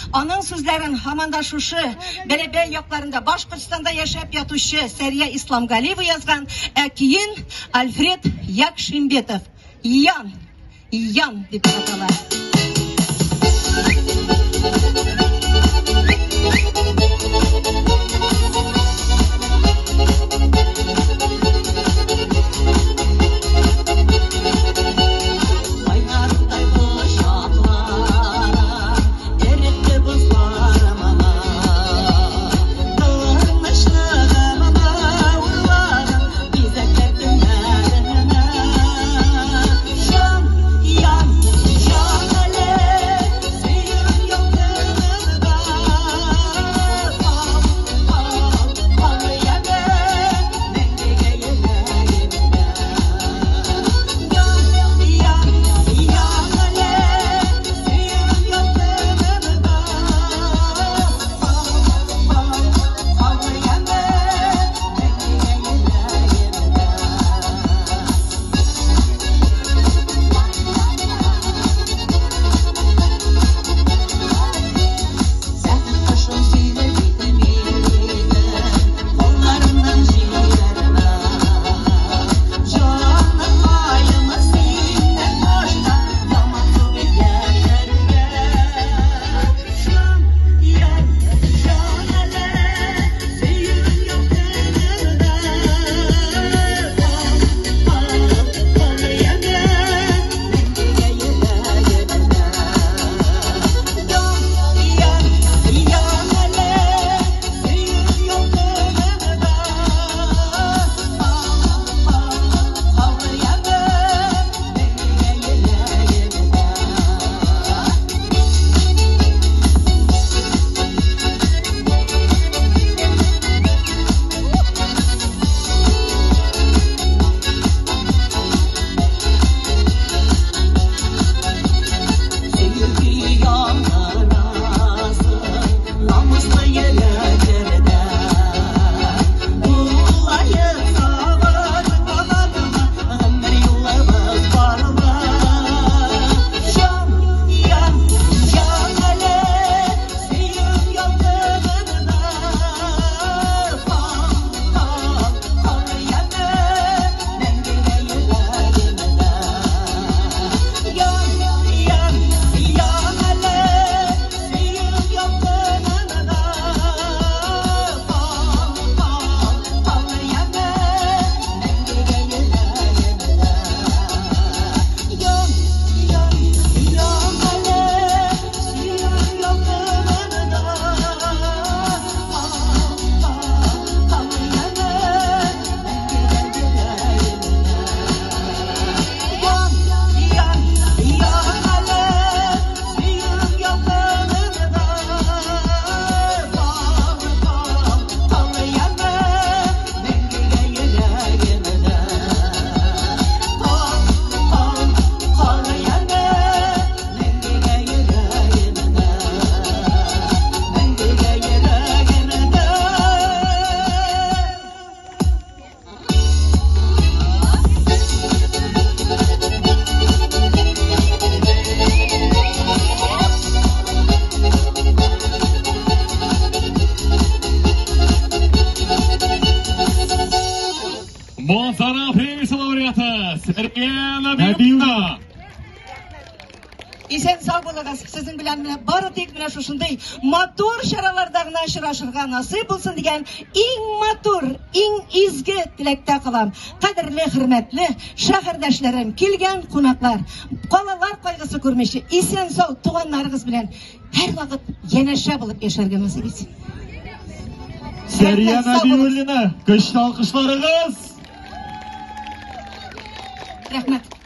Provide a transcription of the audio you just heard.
Аның сүзләрен һаман да шушы Бәләбәй якларында, Башкортстанда яшәп ятучы Сәрия Исламгалиева язган, ә көен Альфред Якшимбетов. Ян! Ян дип атала. Манзара премиясе лауреаты Сәрия Нәбиуллина. Исән сау булыгыз. Сезнең белән менә бары тик менә шушындый матур чараларда гына очрашырга насыйп булсын дигән иң матур, иң изге теләктә калам. Кадерле, хөрмәтле шәһәрдәшләрем, килгән кунаклар, калалар кайгысы күрмичә, исән сау туганнарыгыз белән һәрвакыт янәшә булып яшәргә насыйп итсен. Сәрия Нәбиуллина, көчле алкышларыгыз! Рәхмәт.